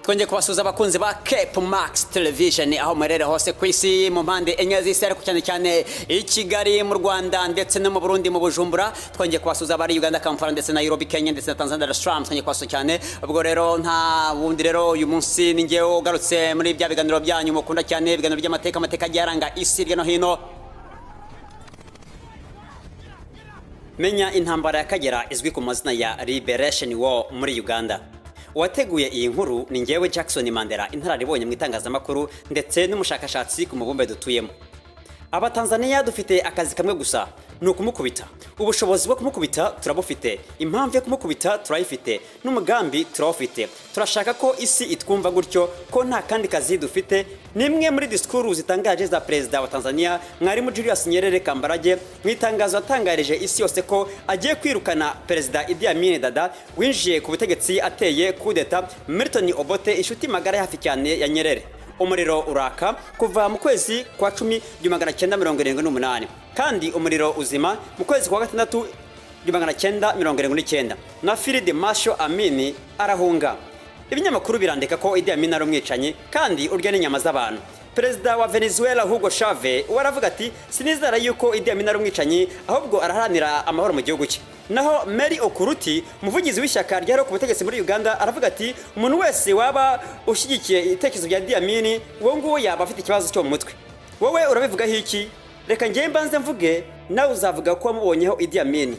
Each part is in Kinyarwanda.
Twongeye kubasuhuza abakunzi ba Cape Max Television aho muherere hose ku isi mu mpande enye z'isi, ariko cyane cyane i Kigali mu Rwanda ndetse no mu Burundi mu Bujumbura. Twongeye kubasuhuza abari Uganda Kampala ndetse na Nairobi Kenya ndetse na Tanzania Dar es Salaam. Twongeye kubasuhuza cyane. Ubwo rero nta wundi, rero uyu munsi ni ngewe ugarutse muri bya biganiro byanyu mukunda cyane, ibiganiro by'amateka, amateka agiye aranga isi hirya no hino. Menya intambara ya Kagera izwi ku mazina ya Liberation War muri Uganda. Uwateguye iyi nkuru ni ngewe Jackson Mandela, inararibonye mu itangazamakuru ndetse n'umushakashatsi ku mubumbe dutuyemo. Abatanzania dufite akazi kamwe gusa, ni ukumukubita. Ubushobozi bwo kumukubita turabufite, impamvu yo kumukubita turayifite, n'umugambi turawufite. Turashaka ko isi itwumva gutyo, ko nta kandi kazi dufite. Ni imwe muri disikuru zitangaje za perezida wa Tanzania Mwalimu Julius Nyerere Kambarage mu itangazo yatangarije isi yose ko agiye kwirukana perezida Idi Amin Dada winjiye ku butegetsi ateye kudeta Milton Obote, inshuti magara hafi cyane ya Nyerere. Umuriro uraka kuva mu kwezi kwa 10 1978, kandi umuriro uzima mu kwezi kwa gatandatu 1979, na Field Marshal Amin arahunga. Ibinyamakuru birandika ko Idi Amin ari umwicanyi kandi urya n'inyama z'abantu. Perezida wa Venezuela Hugo Chavez waravuga ati sinizera yuko Idi Amin ari umwicanyi, ahubwo araharanira amahoro mu gihugu cye. Naho Mary Okuruti, umuvugizi w'ishyaka ryari ku butegetsi muri Uganda, aravuga ati umuntu wese waba ushyigikiye ibitekerezo bya Idi Amin, uwo nguwo yaba afite ikibazo cyo mu mutwe. Wowe urabivugaho iki? Reka njye mbanze mvuge, nawe uzavuga ko wamubonyeho Idi Amin.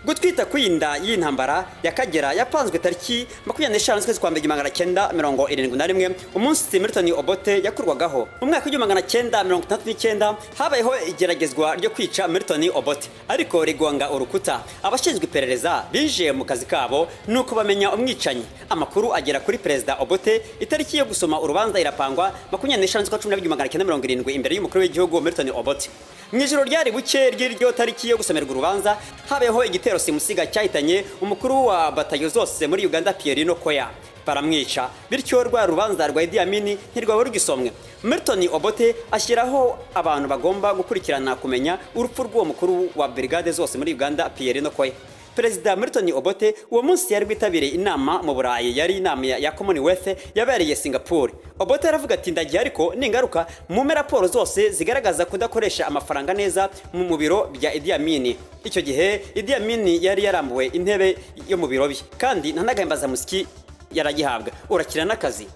Gutwita kwinda y'intambara ya Kagera yapanzwe tariki 25 z'ukwezi kwa mbere 1971, umunsi Milton Obote yakurwagaho. Mu mwaka w'igihumbi 1969 habayeho igeragezwa ryo kwica Milton Obote, ariko rigonga urukuta. Abashinzwe iperereza binjiye mu kazi kabo nuko bamenya umwicanyi. Amakuru agera kuri perezida Obote. Itariki yo gusoma urubanza irapangwa 25 z'ukwa 12 1970 imbere y'umukuru w'igihugu Milton Obote. Mu ijoro ryari buke ry'iryo tariki yo gusomerwa urubanza habayeho igitero simusiga cyahitanye umukuru wa batayo zose muri Uganda Pierino Koya, baramwica. Bityo rwa rubanza rwa Idi Amin ntirwaba rugisomwe. Milton Obote ashyiraho abantu bagomba gukurikirana kumenya urupfu rw'uwo mukuru wa brigade zose muri Uganda Pierino Koya. Perezida Milton Obote uwo munsi yari witabiriye inama mu Burayi, yari inama ya Commonwealth yabereye Singapore. Obote aravuga ati ndagiye, ariko ningaruka mume raporo zose zigaragaza kudakoresha amafaranga neza mu biro bya Idi Amin. Icyo gihe Idi Amin yari yarambuwe intebe yo mu biro bye, kandi nta n'agahimbazamusyi yaragihabwa. Urakira n'akazi.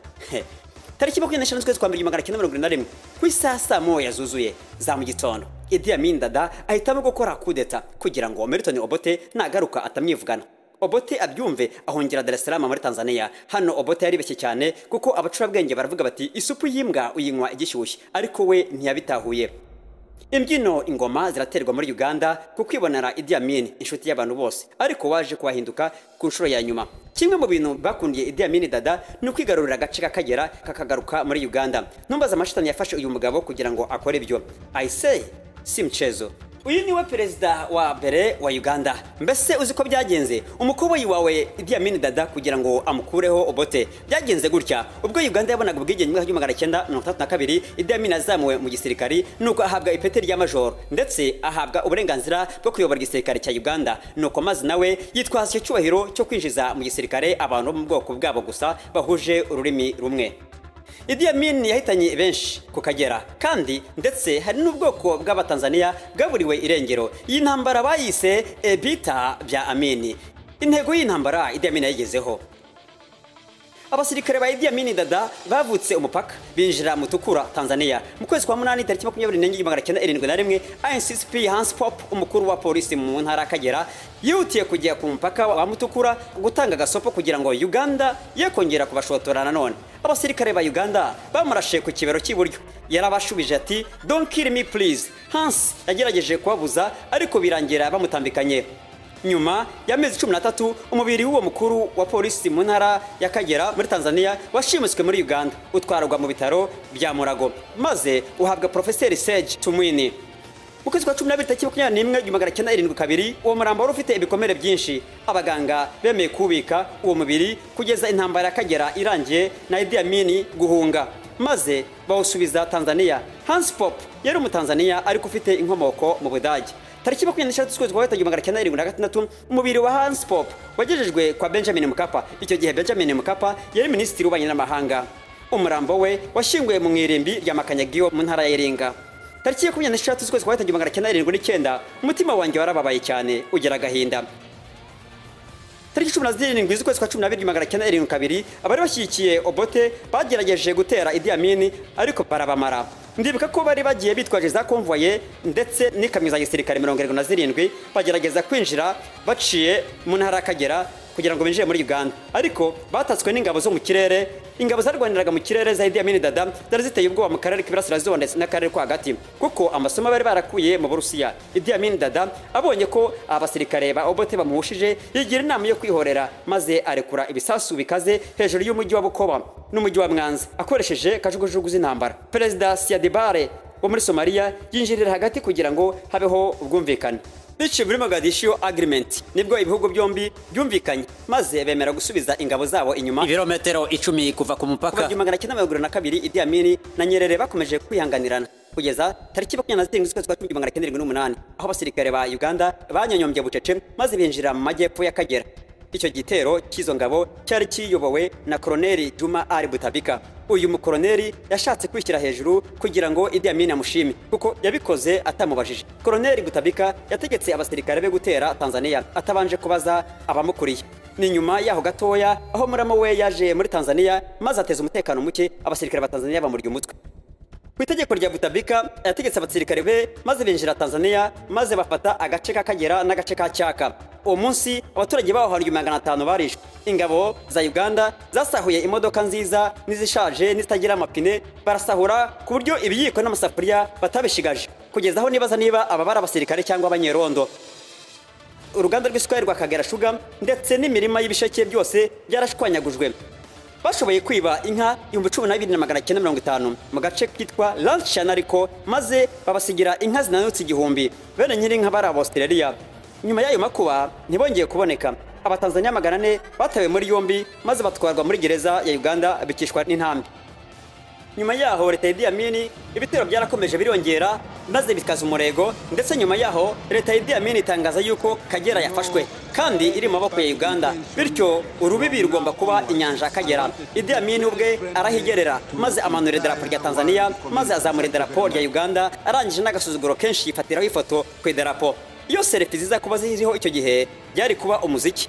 Tariki 25 z'ukwezi kwa mbere 1971 ku isaha saa moya zuzuye za mu gitondo, Idi Amin Dada ahitamo gukora kudeta kugira ngo Milton Obote nagaruka atamwivugana. Obote abyumve ahongera Dar es Salaam muri Tanzania. Hano Obote yaribeshye cyane, kuko abacurabwenge baravuga bati isupu y'imbwa uyinywa igishyushye, ariko we ntiyabitahuye. Imbyino ingoma ziraterwa muri Uganda kukwibonera Idi Amin, inshuti y'abantu bose, ariko waje kuhahinduka ku nshuro ya nyuma. Kimwe mu bintu bakundiye Idi Amin Dada ni ukwigarurira agace k'Akagera kakagaruka muri Uganda. Ntumbaze amashitani yafashe uyu mugabo kugira ngo akore ibyo. I say si mchezo. Uyu niwe perezida wa mbere wa Uganda. Mbese uzi ko byagenze? Umukoboyi wawe Idi Amin Dada kugira ngo amukureho Obote byagenze gutya. Ubwo Uganda yabonaga ubwigenge mu mwaka w'igihumbi 1962, Idi Amin azamuwe mu gisirikari nuko ahabwa ipeti rya major, ndetse ahabwa uburenganzira bwo kuyobora igisirikare cya Uganda. Nuko maze nawe yitwaza icyo cyubahiro cyo kwinjiza mu gisirikare abantu bo mu bwoko bwabo gusa bahuje ururimi rumwe. Idi Amin yahitanye benshi ku Kagera, kandi ndetse hari n'ubwoko bw'Abatanzania bwaburiwe irengero. Iyi ntambara bayise Ebita bya Amin. Intego y'intambara Idi Amin yayigezeho. Abasirikare ba Idi Amin Dada bavutse umupaka binjira Mutukura Tanzania mu kwezi kwa munani tariki 24 1971. INCCP Hans Pop, umukuru wa polisi mu ntara Kagera, yihutiye kujya ku mupaka wa Mutukura gutanga gasopo kugira ngo Uganda yekongera kubashotora nanone. Abasirikare ba Uganda bamurashe ku kibero cy'iburyo. Yarabashubije ati don't kill me please. Hans yagerageje kubabuza ariko birangira bamutambikanye. Nyuma y'amezi 13 umubiri w'uwo mukuru wa polisi mu ntara ya Kagera muri Tanzania washimuswe muri Uganda, utwarwa mu bitaro bya Murago maze uhabwa Professor Sage Tumwini. Mu kwezi kwa 12 tariki 21 1972 uwo murambo wari ufite ibikomere byinshi. Abaganga bemeye kubika uwo mubiri kugeza intambara ya Kagera irangiye na Idi Amin guhunga, maze bawusubiza Tanzania. Hans Pop yari umutanzania ariko ufite inkomoko mu Budage. Tariki 26 z'ukwezi kwa gatatu 1976 umubiri wa Hans Pop wagejejwe kwa Benjamin Mkapa. Icyo gihe Benjamin Mkapa yari minisitiri w'ububanyi n'amahanga. Umurambo we washyinguwe mu irimbi rya Makanyagiyo mu ntara ya Iringa. Tariki 26 z'ukwezi kwa gatatu 1979 umutima wanjye warababaye cyane ugira agahinda. Tariki 17 z'ukwezi kwa 12 1972 abari bashyigikiye Obote bagerageje gutera Idi Amin ariko barabamara. Ndibuka ko bari bagiye bitwaje za konvoye ndetse n'ikamyo za gisirikare 77 bagerageza kwinjira baciye mu ntara y'Akagera kugira ngo binjire muri Uganda, ariko batatswe n'ingabo zo mu kirere. Ingabo zarwaniraga mu kirere za Idi Amin Dada zari ziteye ubwoba mu karere k'iburasirazuba ndetse n'akarere ko hagati, kuko amasomo bari barakuye mu Burusiya. Idi Amin Dada abonye ko abasirikare ba Obote bamuhushije, yigira inama yo kwihorera maze arekura ibisasu bikaze hejuru y'umujyi wa Bukoba n'umujyi wa Mwanza akoresheje kajugujugu z'intambara. Perezida Siad Barre wo muri Somalia yinjirira hagati kugira ngo habeho ubwumvikane. Biciye muri Mogadishu Agreement nibwo ibihugu byombi byumvikanye maze bemera gusubiza ingabo zabo inyuma ibirometero 10 kuva ku mupaka. Kuva 1972 Idi Amin na Nyerere bakomeje kwihanganirana kugeza tariki 27 z'ukwezi kwa 1978 aho abasirikare ba Uganda banyonyombye bucece maze binjira mu majyepfo y'Akagera. Icyo gitero cy'izo ngabo cyari kiyobowe na Koloneli Juma Ali Butabika. Uyu mukoloneli yashatse kwishyira hejuru kugira ngo Idi Amin amushime, kuko yabikoze atamubajije. Koloneli Butabika yategetse abasirikare be gutera Tanzania atabanje kubaza abamukuriye. Ni nyuma yaho gatoya aho muramo we yaje muri Tanzania maze ateza umutekano muke, abasirikare ba Tanzania bamurya umutwe. Ku itegeko rya Butabika yategetse abasirikare be maze binjira Tanzania maze bafata agace k'Akagera n'agace ka Cyaka. Uwo munsi abaturage baho hari 500 barishwe. Ingabo za Uganda zasahuye imodoka nziza n'izishaje n'izitagira amapine, barasahura ku buryo ibiyiko n'amasafuriya batabishigaje, kugeza aho nibaza niba aba bari abasirikare cyangwa abanyerondo. Uruganda rw'isukari rwa Kagera Sugar ndetse n'imirima y'ibisheke byose byarashwanyagujwe. Bashoboye kwiba inka 12950 mu gace kitwa Lanshan ariko maze babasigira inka zinanutse 1000. Bene nyiri inka bari Australia. Nyuma y'ayo makuba ntibongeye kuboneka. Abatanzania 400 batawe muri yombi maze batwarwa muri gereza ya Uganda bikishwa n'intambi. Nyuma yaho leta ya Idi Amin ibitero byarakomeje birongera maze bikaza umurego, ndetse nyuma yaho leta ya Idi Amin itangaza yuko Kagera yafashwe kandi iri mu maboko ya Uganda, bityo urubibi rugomba kuba inyanja ya Kagera. Idi Amin ubwe arahigerera maze amanura idarapo rya Tanzania maze azamura idarapo rya Uganda, arangije n'agasuzuguro kenshi yifatiraho ifoto ku idarapo. Iyo selfie ziza kuba ziriho icyo gihe byari kuba umuziki.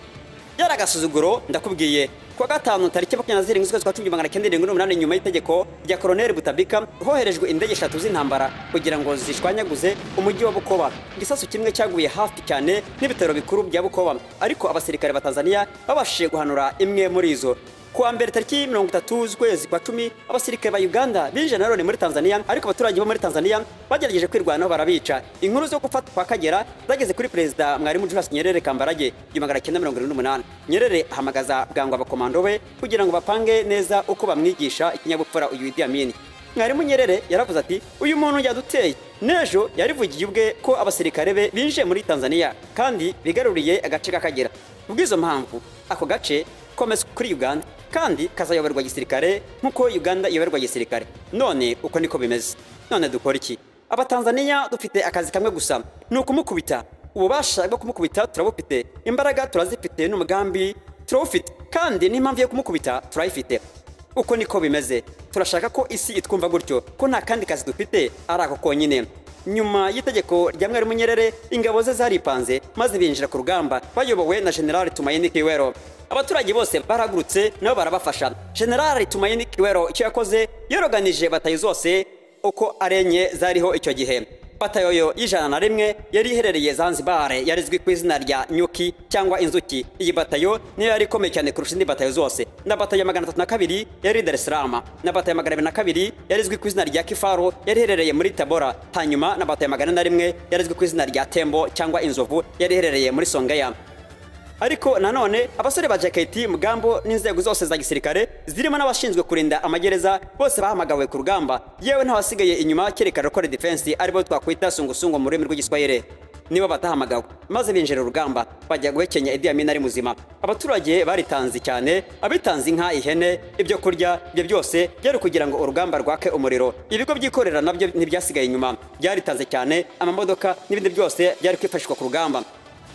Byari agasuzuguro ndakubwiye. Kuwa gatanu tariki 27 z'ukwezi kwa 1978 nyuma y'itegeko rya Koloneli Butabika hoherejwe indege 3 z'intambara kugira ngo zishwanyaguze umujyi wa Bukoba. Igisasu kimwe cyaguye hafi cyane n'ibitaro bikuru bya Bukoba, ariko abasirikare ba Tanzania babashije guhanura imwe muri izo. Kuwa mbere tariki 30 z'ukwezi kwa 10 abasirikare ba Uganda binjiye nanone muri Tanzania, ariko abaturage bo muri Tanzania bagerageje kwirwanaho barabica. Inkuru zo gufatwa kwa Kagera zageze kuri Perezida Mwarimu Julius Nyerere Kambarage 1978. Nyerere ahamagaza bwangu abakomando be kugira ngo bapange neza uko bamwigisha ikinyabupfura uyu Idi Amin. Mwarimu Nyerere yaravuze ati uyu muntu yaduteye n'ejo yarivugiye ubwe ko abasirikare be binjiye muri Tanzania kandi bigaruriye agace k'Akagera. Ubwizo mpamvu ako gace komeza kuri Uganda kandi kazayoborwa gisirikare nkuko Uganda iyoborwa gisirikare. None uko niko bimeze. None dukora iki? Abatanzania dufite akazi kamwe gusa, ni ukumukubita. Ububasha bwo kumukubita turabufite, imbaraga turazifite, n'umugambi turawufite, kandi n'impamvu yo kumukubita turayifite. Uko niko bimeze. Turashaka ko isi itwumva gutyo, ko nta kandi kazi dufite ari ako konyine. Nyuma y'itegeko rya Mwarimu Nyerere ingabo ze zaripanze maze binjira ku rugamba bayobowe na General Tumaini Kiwero. Abaturage bose barahagurutse nabo barabafasha. General Tumaini Kiwero icyo yakoze, yoroganije batayo zose uko arenye zariho icyo gihe. Batayo y'101 yari iherereye Zanzibar, yari izwi ku izina rya Nyuki cyangwa Inzuki. Iyi batayo niyo yari ikomeye cyane kurusha indi batayo zose. Na batayo 302 yari Dar es Salaam, na batayo 202 yari izwi ku izina rya Kifaro yari iherereye muri Tabora, hanyuma na batayo 401 yari izwi ku izina rya Tembo cyangwa Inzovu yari iherereye muri Songea. Ariko nanone abasore ba JKT Mugambo n'inzego zose za gisirikare zirimo n'abashinzwe kurinda amagereza bose bahamagawe ku rugamba, yewe ntawasigaye inyuma kereka Rokore Defense aribo twakwita sungusungu mu rurimi rw'igiswahili. nibo batahamagawe, maze binjira urugamba bajya guhekenya Idi Amin ari muzima. Abaturage baritanze cyane, abitanze inka, ihene, ibyo kurya, ibyo byose byari kugira ngo urugamba rwake umuriro. Ibigo byikorera nabyo ntibyasigaye inyuma, byaritanze cyane, amamodoka n'ibindi byose byari kwifashishwa ku rugamba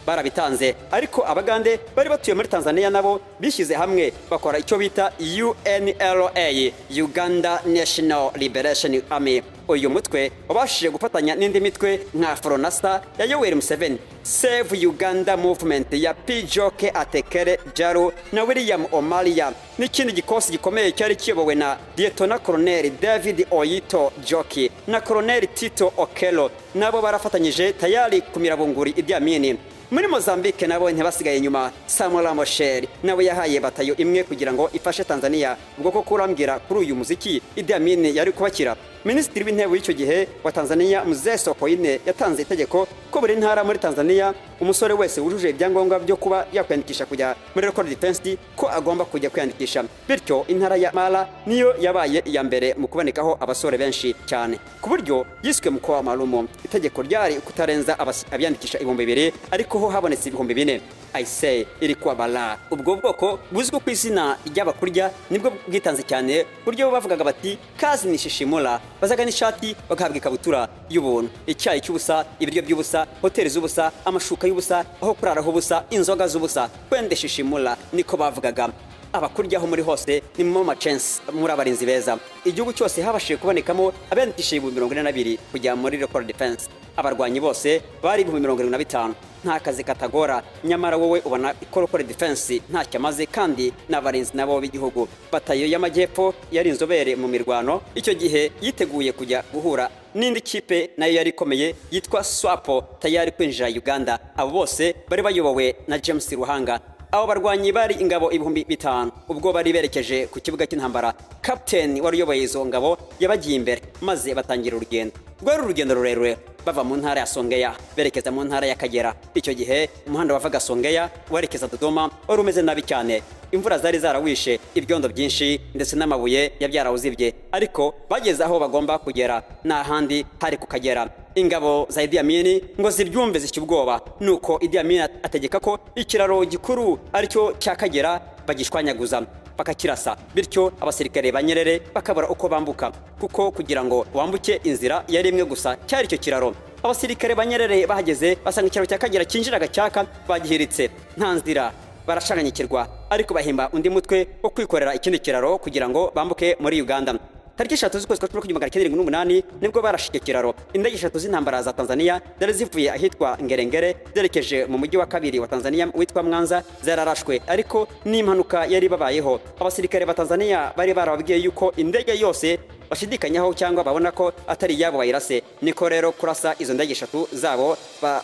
barabitanze. Ariko abagande bari batuye muri Tanzania nabo bishyize hamwe bakora icyo bita UNLA, Uganda National Liberation Army. Uyu mutwe wabashije gufatanya n'indi mitwe nka Fronasa ya Yoweri Museveni, Save Uganda Movement ya Pijoke Atekere Jaru na William Omalia, n'ikindi gikosi gikomeye cyari kiyobowe na Lieutenant Colonel David Oyito Joki na Colonel Tito Okello, nabo barafatanyije tayari kumira bunguri Idi Amin. Muri Mozambique nabo ntibasigaye inyuma, Samora Machel nawe yahaye batayo imwe kugira ngo ifashe Tanzania. Ubwo ko kurambwira kuri uyu muziki Idi Amin yari kubakira. Minisitiri w'intebe w'icyo gihe wa Tanzania Mzee Sokoine yatanze itegeko ko buri ntara muri Tanzania umusore wese wujuje ibyangombwa byo kuba yakwiyandikisha kujya muri Local Defense ko agomba kujya kwiyandikisha. Bityo intara ya Mara niyo yabaye iya mbere mu kubonekaho abasore benshi cyane, ku buryo yiswe mkoa maalumu. Itegeko ryari kutarenza abiyandikisha 2000, ariko ho habonetse 4000. I say iri kwa bala. Ubwo bwoko buzwi ku izina ry'abakurya nibwo bwitanze cyane, buryo bavugaga bati kazi ni shishimura, bazaga n'ishati bagahabwa ikabutura y'ubuntu, icyayi cy'ubusa, ibiryo by'ubusa, hoteli z'ubusa, amashuka y'ubusa, aho kuraraho ubusa, inzoga z'ubusa, kwende shishimura, niko bavugaga. Abakuryaho muri hose ni mu chance muri abarinzi beza. Igihugu cyose habashije kubonekamo abiyandikishije 42,000 kujya muri Local Defense. Abarwanyi bose bari 75,000. Nta kazi katagora, nyamara wowe ubona Local Defense ntacyo amaze, kandi n'abarinzi nabo b'igihugu. Batayo y'amajyepfo yari inzobere mu mirwano icyo gihe, yiteguye kujya guhura n'indi kipe nayo yari ikomeye yitwa SWAPO tayari kwinjira Uganda. Abo bose bari bayobowe na James Ruhanga. Abo barwanyi bari ingabo 5000 ubwo bari berekeje ku kibuga cy'intambara. Captain wari uyoboye izo ngabo yabagiye imbere maze batangira urugendo. Rwari urugendo rurerure bava mu ntara ya Songea berekeza mu ntara ya Kagera. Icyo gihe umuhanda wavaga Songea werekeza Dodoma wari umeze nabi cyane. Imvura zari zarawishe, ibyondo byinshi ndetse n'amabuye yabyarawuzibye, ariko bageze aho bagomba kugera n'ahandi hari ku Kagera. Ingabo za Idi Amin ngo zibyumve zishya ubwoba, nuko Idi Amin ategeka ko ikiraro gikuru aricyo cya Kagera bagishwanyaguza bakakirasa, bityo abasirikare ba Nyerere bakabura uko bambuka, kuko kugira ngo wambuke inzira yari imwe gusa cyari icyo kiraro. Abasirikare ba Nyerere bahageze basanga ikiraro cya Kagera kinjiraga cyaka bagihiritse, nta nzira, barashanganyikirwa, ariko bahimba undi mutwe wo kwikorera ikindi kiraro kugira ngo bambuke muri Uganda. Tariki 3 z'ukwezi kwa 1978 nibwo barashike kiraro. Indege 3 z'intambara za Tanzania zari zivuye ahitwa Ngerengere zerekeje mu mujyi wa kabiri wa Tanzania witwa Mwanza zararashwe, ariko n'impanuka yari babayeho. Abasirikare ba Tanzania bari barababwiye yuko indege yose bashidikanyaho cyangwa babona ko atari yabo bayirase, niko rero kurasa izo ndege 3 zabo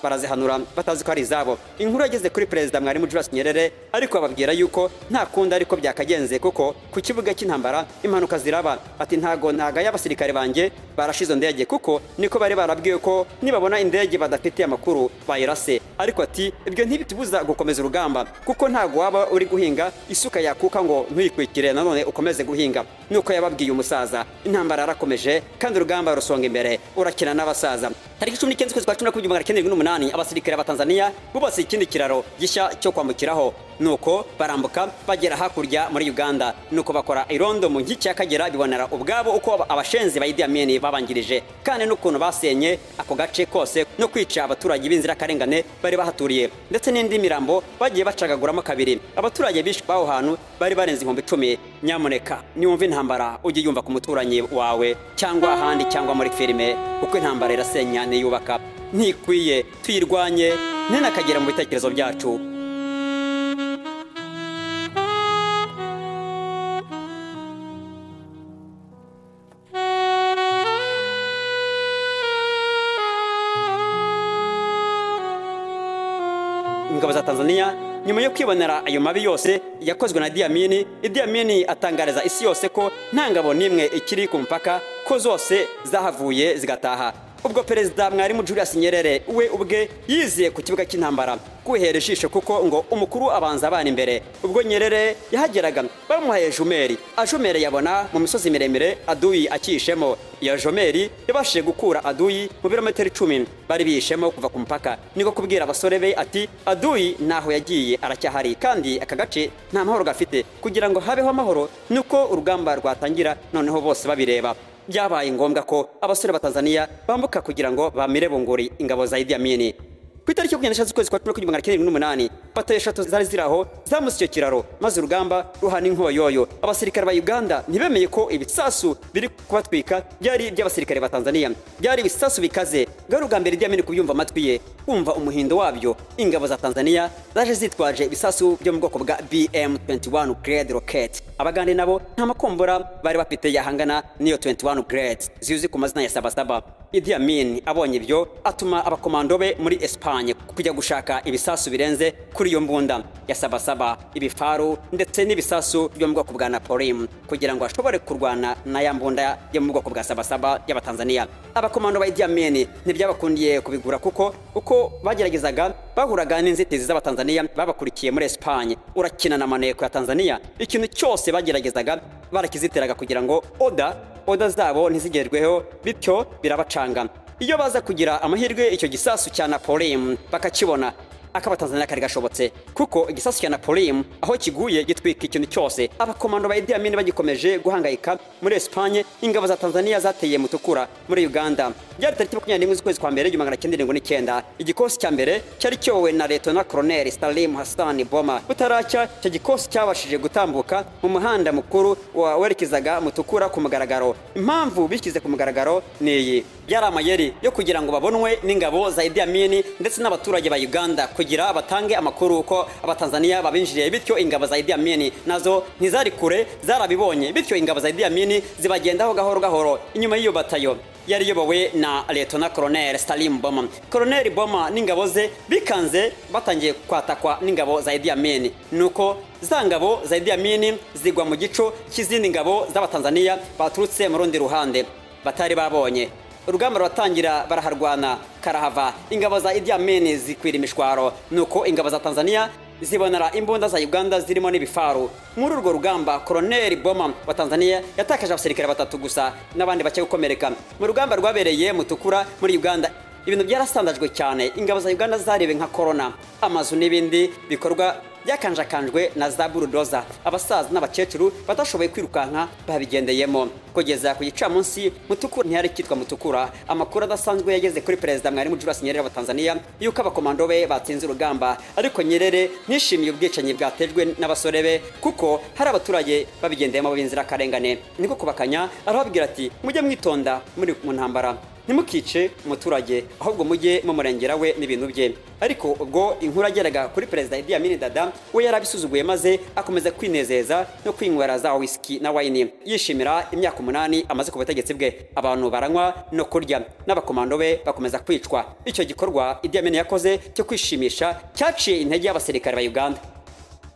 barazihanura batazi ko ari izabo. Inkuru yageze kuri Perezida Mwalimu Julius Nyerere, ariko ababwira yuko nta kundi ariko byakagenze, kuko ku kibuga cy'intambara impanuka ziraba. Ati ntago ntaga y'abasirikare banjye barashizo ndege, kuko niko bari barabwiye ko nibabona indege badafite amakuru bayirase. Ariko ati ibyo ntibitubuza gukomeza urugamba, kuko ntago waba uri guhinga isuka yakuka ngo ntuyikwikire nanone ukomeze guhinga. Nuko yababwiye umusaza. Intambara yarakomeje kandi urugamba rusonga imbere, urakina n'abasaza. Tariki 19 z'ukwezi kwa 1978 abasirikare ba Tanzania bubatse ikindi kiraro gishya cyo kwambukiraho, nuko barambuka bagera hakurya muri Uganda, nuko bakora irondo mu nkiki ya Kagera, bibonera ubwabo uko abashenzi ba Idi Amin babangirije, kandi n'ukuntu basenye ako gace kose no kwica abaturage b'inzirakarengane bari bahaturiye, ndetse n'indi mirambo bagiye bacagaguramo kabiri. Abaturage bishwe aho hantu bari barenze 10,000. Nyamuneka niwumva intambara ujye yumva ku muturanyi wawe cyangwa ahandi cyangwa muri filime, kuko intambara irasenya niyubaka, ntikwiye tuyirwanye ntinakagera mu bitekerezo byacu. Ingabo za Tanzania nyuma yo kwibonera ayo mabi yose yakozwe na Idi Amin, Idi Amin atangariza isi yose ko nta ngabo nimwe ikiri ku mupaka, ko zose zahavuye zigataha. Ubwo Perezida Mwarimu Julius Nyerere we ubwe yiziye ku kibuga cy'intambara kwihera ijisho, kuko ngo umukuru abanza abana imbere. Ubwo Nyerere yahageraga bamuhaye jumeri, ajumeri yabona mu misozi miremire aduyi akishemo. Iyo jumeri yabashije gukura aduyi mu birometero 10 bari bihishemo kuva ku mupaka. Niko kubwira abasore be ati aduyi naho yagiye aracyahari, kandi aka gace nta mahoro gafite. Kugira ngo habeho amahoro nuko urugamba rwatangira noneho bose babireba. Byabaye ngombwa ko abasore ba Tanzania bambuka kugira ngo bamire bunguri ingabo za Idi Amin. Ku itariki 23 z'ukwezi kwa 1978 batayo 3 zari ziraho zamutse icyo kiraro, maze urugamba ruhana inkoyoyo. Abasirikare ba Uganda ntibemeye ko ibisasu biri kubatwika byari iby'abasirikare ba Tanzania, byari ibisasu bikaze. Bwari ubwa mbere Idi Amin kubyumva amatwi ye, kumva umuhindo wabyo. Ingabo za Tanzania zaje zitwaje ibisasu byo mu bwoko bwa BM21 grade rocket. Abagande nabo nta makombora bari bafite yahangana n'iyo 21 grade zizwi ku mazina ya sabasaba. Idi Amin abonye ibyo atuma abakomando be muri Espagne kujya gushaka ibisasu birenze kuri iyo mbunda ya sabasaba, ibifaru ndetse n'ibisasu byo mu bwoko bwa Napoleon, kugira ngo ashobore kurwana na ya mbunda yo mu bwoko bwa sabasaba y'Abatanzania. Abakomando ba Idi Amin ntibyabakundiye kubigura, kuko uko bageragezaga bahuraga n'inzitizi z'Abatanzania babakurikiye muri Espagne. Urakina na maneko ya Tanzania, ikintu cyose bageragezaga barakiziteraga kugira ngo oda zabo ntizigerweho, bityo birabacanga. Iyo baza kugira amahirwe icyo gisasu cya Napoleon bakakibona, akaba Tanzania kari gashobotse, kuko igisasu cya Napoleon aho kiguye gitwika ikintu cyose. Abakomando ba Idi Amin bagikomeje guhangayika muri Espagne, ingabo za Tanzania zateye Mutukura muri Uganda. Byari tariki 21 z'ukwezi kwa mbere 1979. Igikosi cya mbere cyari cyowe na Lieutenant Colonel Salim Hassan Boma. Butaracya icyo gikosi cyabashije gutambuka mu muhanda mukuru wa werekezaga Mutukura ku mugaragaro. Impamvu bishyize ku mugaragaro ni iyi: byari amayeri yo kugira ngo babonwe n'ingabo za Idi Amin ndetse n'abaturage ba Uganda, kugira batange amakuru ko Abatanzania babinjiriye. Bityo ingabo za Idi Amin nazo ntizari kure, zarabibonye. Bityo ingabo za Idi Amin zibagendaho gahoro gahoro. Inyuma y'iyo batayo yari iyobowe na Lieutenant Colonel Salim Boma, Colonel Boma n'ingabo ze bikanze batangiye kwatakwa n'ingabo za Idi Amin. Nuko za ngabo za Idi Amin zigwa mu gico cy'izindi ngabo z'Abatanzania baturutse mu rundi ruhande batari babonye. Urugamba ruratangira, baraharwana karahava. Ingabo za Idi Amin zikwira imishwaro, nuko ingabo za Tanzania zibonera imbunda za Uganda zirimo n'ibifaru. Muri urwo rugamba Colonel Boma wa Tanzania yatakaje abasirikare 3 gusa n'abandi bake gukomereka. Mu rugamba rwabereye Mutukura muri Uganda ibintu byarasandajwe cyane. Ingabo za Uganda zarebe nka corona, amazu n'ibindi bikorwa byakanjakanjwe na za bulldozer. Abasaza n'abakecuru batashoboye kwirukanka babigendeyemo. Kugeza ku gicamunsi Mutukura ntiyari kitwa Mutukura. Amakuru adasanzwe yageze kuri Perezida Mwarimu Julius Nyerere wa Tanzania yuko abakomando be batsinze urugamba, ariko Nyerere ntishimiye ubwicanyi bwatejwe n'abasore be, kuko hari abaturage babigendeyemo b'inzirakarengane. Niko kubakanya arababwira ati mujye mwitonda muri mu ntambara, ntimukice umuturage, ahubwo mujye mumurengera we n'ibintu bye. Ariko ubwo inkuru ageraga kuri Perezida Idi Amin Dada, we yarabisuzuguye maze akomeza kwinezeza no kwinywera za whisky na wine, yishimira imyaka 8 amaze ku butegetsi bwe. Abantu baranywa no kurya, n'abakomando be bakomeza kwicwa. Icyo gikorwa Idi Amin yakoze cyo kwishimisha cyaciye intege y'abasirikare ba Uganda.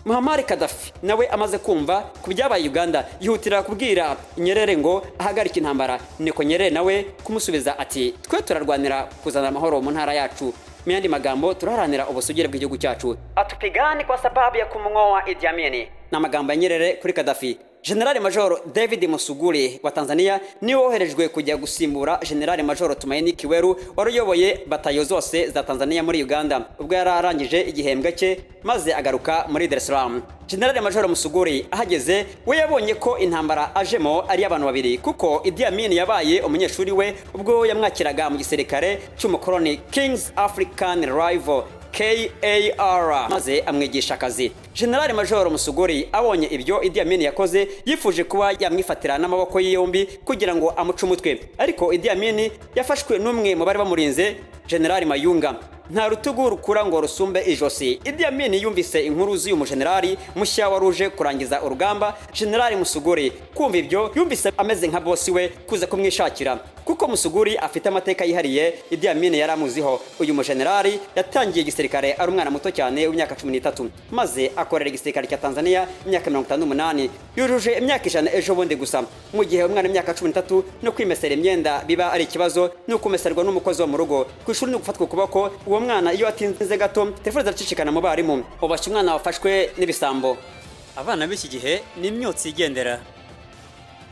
Muammar Gaddafi nawe amaze kumva ku byabaye Uganda yihutira kubwira Nyerere ngo ahagarike intambara. Niko Nyerere nawe kumusubiza ati twe turarwanira kuzana amahoro mu ntara yacu, mu yandi magambo turaharanira ubusugire bw'igihugu cyacu. Atupigani kwa sababu ya kumngoa Idi Amin. Na magambo ya Nyerere kuri Gaddafi. General Major David Musuguri wa Tanzania niwe woherejwe kujya gusimbura General Major Tumaini Kiweru wari uyoboye batayo zose za Tanzania muri Uganda, ubwo yari arangije igihembwe cye maze agaruka muri Dar es Salaam. General Major Musuguri ahageze we yabonye ko intambara ajemo ari abantu babiri, kuko Idi Amin yabaye umunyeshuri we ubwo yamwakiraga mu gisirikare cy'umukoloni King's African Rival KAR, maze amwigisha akazi. General Major Musuguri abonye ibyo Idi Amin yakoze yifuje kuba yamwifatira n'amaboko ye yombi kugira ngo amuce umutwe, ariko Idi Amin yafashwe n'umwe mu bari bamurinze, General Mayunga. Nta rutugu rukura ngo rusumbe ijosi. Idi Amin yumvise inkuru z'uyu mujenerali mushya waruje kurangiza urugamba, General Musuguri kumva ibyo yumvise ameze nka bosi we kuza kumwishakira. Kuko Musuguri afite amateka yihariye Idi Amin yari amuziho. Uyu mujenerali yatangiye igisirikare ari umwana muto cyane w'imyaka 13, maze akorera igisirikare cya Tanzania imyaka 58, yujuje imyaka 100 ejo bundi gusa. Mu gihe umwana w'imyaka 13 no kwimesera imyenda biba ari ikibazo, no kumeserwa n'umukozi wo mu rugo, ku ishuri no gufatwa ukuboko, uwo mwana iyo atinze gato telefone ziracicikana mu barimu. Ubashye umwana wafashwe n'ibisambo. Abana b'iki gihe ni imyotsi igendera.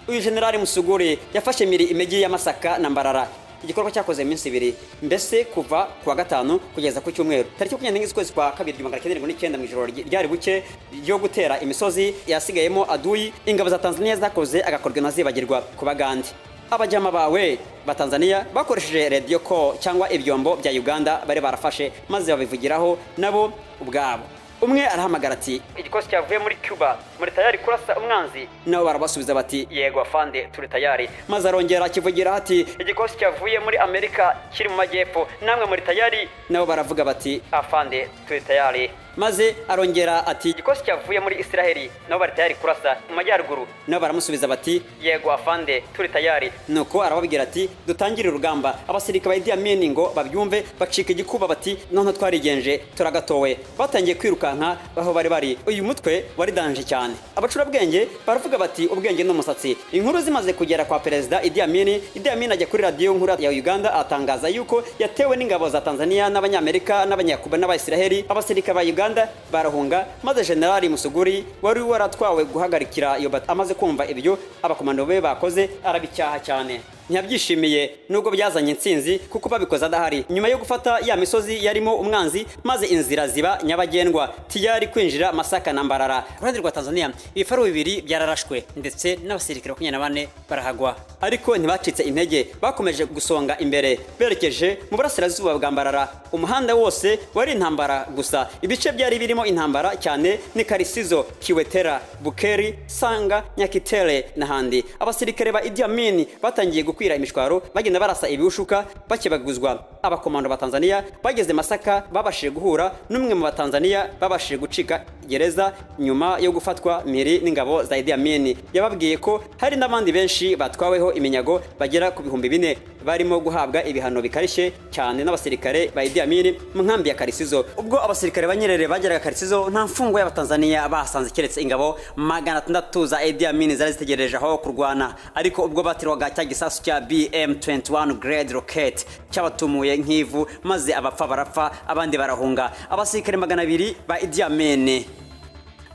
Uyu Generali Musuguri yafashe miri imijyi ya Masaka na Mbarara. Igikorwa cyakoze iminsi ibiri, mbese kuva ku wa gatanu kugeza ku cyumweru tariki 24 z'ukwezi kwa kabiri 1979, mu ijoro ryari buke ryo gutera imisozi yasigayemo aduyi, ingabo za Tanzania zakoze agakorwa ntazibagirwa ku Bagande. Abajama bawe ba Tanzania bakoresheje radio call cyangwa ibyombo bya Uganda bari barafashe, maze babivugiraho nabo ubwabo. Umwe arahamagara ati igikosi cyavuye muri Cuba, muri tayari kurasa umwanzi? Nabo barabasubiza bati yego afande, turi tayari. Maze arongera akivugira ati igikosi cyavuye muri Amerika kiri mu majyepfo, namwe muri tayari? Nabo baravuga bati afande, turi tayari. Maze arongera ati igikosi cyavuye muri Israeli, nabo bari tayari kurasa mu majyaruguru? Nabo baramusubiza bati yego afande, turi tayari. Nuko arababwira ati dutangire urugamba. Abasirikare ba Idi Amin ngo babyumve bacika igikuba bati none twarigenje turagatowe. Batangiye kwirukanka aho bari bari. Uyu mutwe wari danje cyane. Abacurabwenge baravuga bati ubwenge n'umusatsi. Inkuru zimaze kugera kwa Perezida Idi Amin, Idi Amin ajya kuri radio nkuru ya Uganda atangaza yuko yatewe n'ingabo za Tanzania n'Abanyamerika n'Abanyakuba n'Abayisiraheli. Abasirikare ba Uganda barahunga, maze Generali Musuguri wari waratwawe guhagarikira iyo amaze kumva ibyo abakomando be bakoze arabicyaha cyane. Ntiyabyishimiye nubwo byazanye intsinzi kuko babikoze adahari. Nyuma yo gufata ya misozi yarimo umwanzi, maze inzira ziba nyabagendwa tiyari kwinjira Masaka na Mbarara. Ku ruhande rwa Tanzania ibifaru bibiri byararashwe ndetse n'abasirikare 24 barahagwa, ariko ntibacitse intege, bakomeje gusonga imbere berekeje mu burasirazuba bwa Mbarara. Umuhanda wose wari intambara gusa. Ibice byari birimo intambara cyane ni Karisizo, Kiwetera, Bukeri, Sanga, Nyakitere n'ahandi. Abasirikare ba Idi Amin batangiye gukwira imishwaro, bagenda barasa ibishuka bakebaguzwa. Abakomando ba Tanzania bageze Masaka babashije guhura n'umwe mu Batanzania babashije gucika gereza nyuma yo gufatwa miri n'ingabo za Idi Amin. Yababwiye ko hari n'abandi benshi batwaweho iminyago bagera ku 4000 barimo guhabwa ibihano bikarishye cyane n'abasirikare ba Idi Amin mu nkambi ya Karisizo. Ubwo abasirikare ba Nyerere bageraga Karisizo, nta mfungo y'Abatanzania bahasanze keretse ingabo 600 za Idi Amin zari zitegereje aho kurwana. Ariko ubwo batirwaga cya gisasu cya BM21 grade rocket cyabatumuye nk'ivu, maze abapfa barapfa abandi barahunga. Abasirikare 200 ba Idi Amin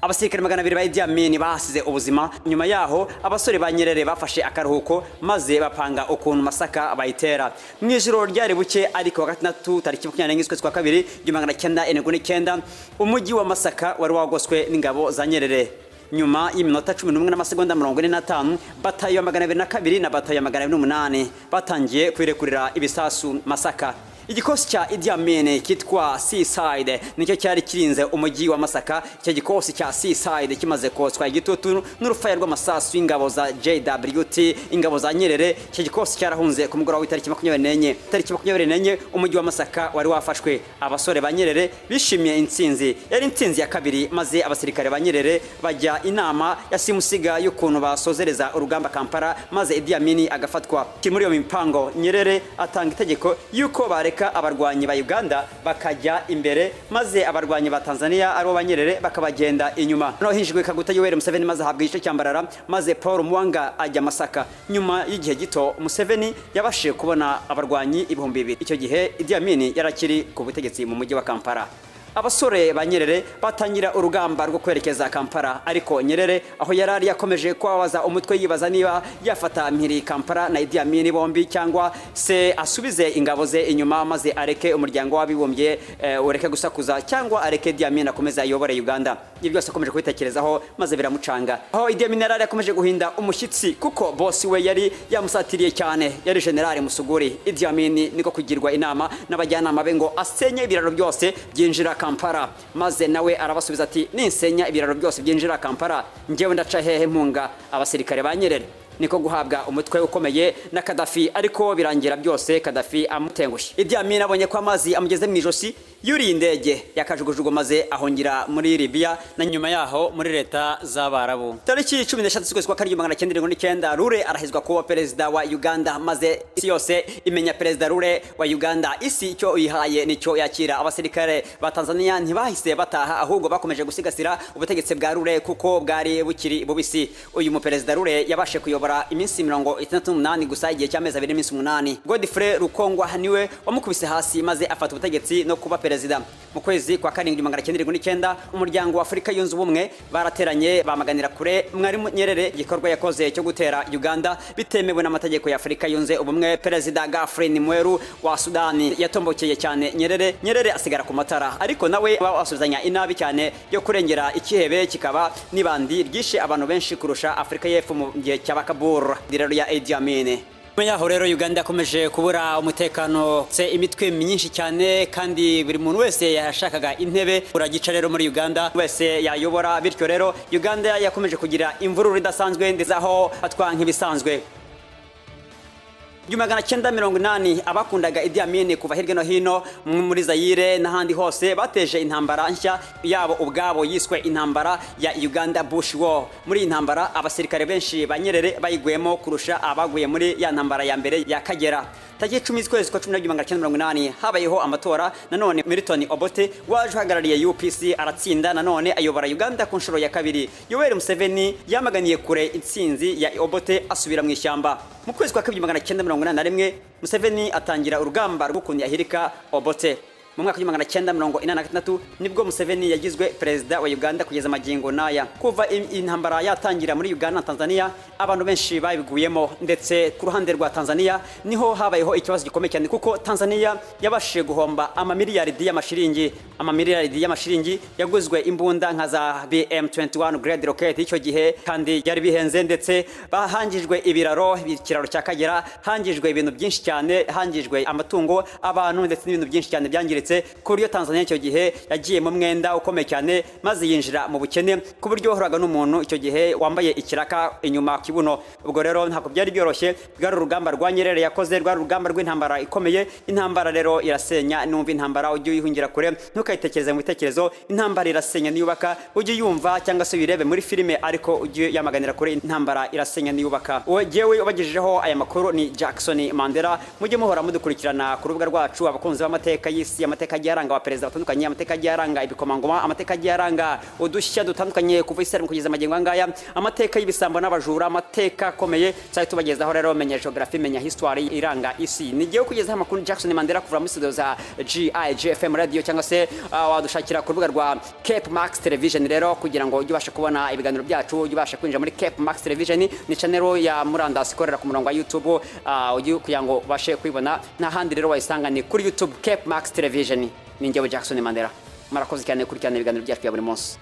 Abasirikare 200 ba Idi Amin bahasize ubuzima. Nyuma yaho abasore ba Nyerere bafashe akaruhuko maze bapanga ukuntu Masaka bayitera. Mu ijoro ryari buke ariko wa gatandatu tariki 24 z'ukwezi kwa kabiri 1979, umujyi wa Masaka wari wagoswe n'ingabo za Nyerere. Nyuma y'iminota 11 n'amasegonda 45, batayo ya 202 na batayo ya 208 batangiye kwirekurira ibisasu Masaka. Igikosi cya Idi Amin kitwa Seaside nicyo cyari kirinze umujyi wa Masaka. Icyo gikosi cya Seaside kimaze kotswa igitutu n'urufaya rw'amasasu y'ingabo za JWT, ingabo za Nyerere, icyo gikosi cyarahunze ku mugoroba w'itariki 24. Tariki 24 umujyi wa Masaka wari wafashwe. Abasore ba Nyerere bishimiye intsinzi, yari intsinzi ya kabiri, maze abasirikare ba Nyerere bajya inama ya simusiga y'ukuntu basozereza urugamba Kampala, maze Idi Amin agafatwa. Muri iyo mipango Nyerere atanga itegeko yuko bareka abarwanyi ba Uganda bakajya imbere, maze abarwanyi ba Tanzania aribo ba Nyerere bakabagenda inyuma. No hinjwe Kaguta Yoweri Museveni maze ahabwa igice cya Mbarara, maze Paul Mwanga ajya Masaka. Nyuma y'igihe gito Museveni yabashije kubona abarwanyi 2000. Icyo gihe Idi Amin yarakiri ku butegetsi mu mujyi wa Kampala. Abasore ba Nyerere batangira urugamba rwo kwerekeza Kampala, ariko Nyerere aho yarari yakomeje kwabaza umutwe yibaza niba yafata mpiri Kampala na Idi Amin bombi cyangwa se asubize ingabo ze inyuma maze areke umuryango w'abibumbye ureke gusakuza, cyangwa areke Idi Amin akomeze ayobore Uganda. Ibyo byose akomeje kubitekerezaho maze biramucanga. Aho Idi Amin yarari yakomeje guhinda umushyitsi kuko boss we yari yamusatiriye cyane, yari General Musuguri. Idi Amin niko kugirwa inama n'abajyanama be ngo asenye ibiraro byose byinjira Kampala, maze nawe arabasubiza ati ninsenya ibiraro byose byinjira Kampala njyewe ndaca hehe mpunga abasirikare ba Nyerere. Niko guhabwa umutwe ukomeye na Gaddafi, ariko birangira byose Gaddafi amutengushye. Idi Amin abonye ko amazi amugeze mu ijosi, yuriye indege yakajugujugu maze ahungira muri Libya na nyuma yaho muri leta z'Abarabu. Tariki 13 z'ukwezi kwa karindwi 1979, Lule arahizwa kuba perezida wa Uganda, maze isi yose imenya perezida Lule wa Uganda. Isi icyo uyihaye nicyo yakira. Abasirikare ba Tanzania ntibahise bataha, ahubwo bakomeje gusigasira ubutegetsi bwa Lule kuko bwari bukiri bubisi. Uyu muperezida Lule yabashe kuyobora iminsi 68 gusa, igihe cy'amezi abiri n'iminsi 8. Godfrey Rukongwa niwe wamukubise hasi maze afata ubutegetsi no kuba perezida. Mu kwezi kwa karindwi 1979, umuryango wa Afurika yunze ubumwe barateranye bamaganira kure Mwalimu Nyerere igikorwa yakoze cyo gutera Uganda bitemewe n'amategeko ya Afurika yunze ubumwe. Perezida Gafrin Mweru wa Sudani yatombokeye cyane Nyerere, Nyerere asigara ku matara, ariko nawe basubizanya inabi cyane yo kurengera ikihebe kikaba nibandi ryishe abantu benshi kurusha Afurika y'Epfo mu gihe cy'abakabur rero ya Idi Amin. Yaho rero Uganda yakomeje kubura umutekano, se imitwe myinshi cyane, kandi buri muntu wese yashakaga intebe uragica rero muri Uganda wese yayobora. Bityo rero Uganda yakomeje kugira imvururu idasanzwe ndetse aho atwa nk'ibisanzwe. 1980 abakundaga Idi Amin kuva hirya no hino muri Zaire n'ahandi hose bateje intambara nshya yabo ubwabo yiswe intambara ya Uganda Bush War. Muri iyi ntambara abasirikare benshi ba Nyerere bayiguyemo kurusha abaguye muri ya ntambara ya mbere ya Kagera. Tariki 10 z'ukwezi kwa 12 1980 habayeho amatora, nanone Milton Obote waje uhagarariye UPC aratsinda, nanone ayobora Uganda ku nshuro ya kabiri. Yoweri Museveni yamaganiye kure intsinzi ya Obote asubira mu ishyamba. Mu kwezi kwa kabiri 1981 Museveni atangira urugamba rw'ukuntu yahirika Obote. Mu mwaka wa 1986 nibwo Museveni yagizwe perezida wa Uganda kugeza magingo naya. Kuva intambara yatangira muri Uganda na Tanzania, abantu benshi babiguyemo, ndetse ku ruhande rwa Tanzania niho habayeho ikibazo gikomeye cyane, kuko Tanzania yabashije guhomba amamiliyaridi y'amashiringi. Amamiliyaridi y'amashiringi yaguzwe imbunda nka za BM21 Grade Rocket icyo gihe, kandi yari bihenze, ndetse bahangijwe ibiraro, ikiraro cya Kagera, hangijwe ibintu byinshi cyane, hangijwe amatungo, abantu ndetse n'ibintu byinshi cyane byangiritse, ku buryo Tanzania icyo gihe yagiye mu mwenda ukomeye cyane maze yinjira mu bukene, ku buryo wahoraga n'umuntu icyo gihe wambaye ikiraka inyuma kibuno. Ubwo rero ntabwo byari byoroshye, bwari urugamba rwa Nyerere yakoze, rwari urugamba rw'intambara ikomeye. Intambara rero irasenya, numva intambara ujye uyihungira kure, ntukayitekereze mu bitekerezo. Intambara irasenya niyubaka, ujye yumva cyangwa se uyirebe muri filime, ariko ujye yamaganira kure. Intambara irasenya niyubaka. Jewe ubagejejeho aya makuru ni Jackson Mandela. Mujye muhora mudukurikirana ku rubuga rwacu, abakunzi b'amateka y'isi, amateka agiye aranga abaperezida batandukanye, amateka agiye aranga ibikomangoma, amateka agiye aranga udushya dutandukanye kuva isi kugeza magingo angaya, amateka y'ibisambo n'abajura, amateka akomeye cyari tubagezaho. Rero menya geography, menya history iranga isi. Nigiye kugezaho amakuru Jackson Mandela kuva muri studio za GIGFM radio, cyangwa se wadushakira ku rubuga rwa Cape Max Television rero, kugira ngo ujye ubasha kubona ibiganiro byacu, ujye ubasha kwinjira muri Cape Max Television, ni channel ya murandasi ikorera ku murongo wa YouTube, ujye kugira ngo ubashe kwibona. Nta handi rero wayisanga ni kuri YouTube Cape Max Television. Ni njyewe Jackson Mandela. Murakoze cyane kurikirana ibiganiro byacu bya buri munsi.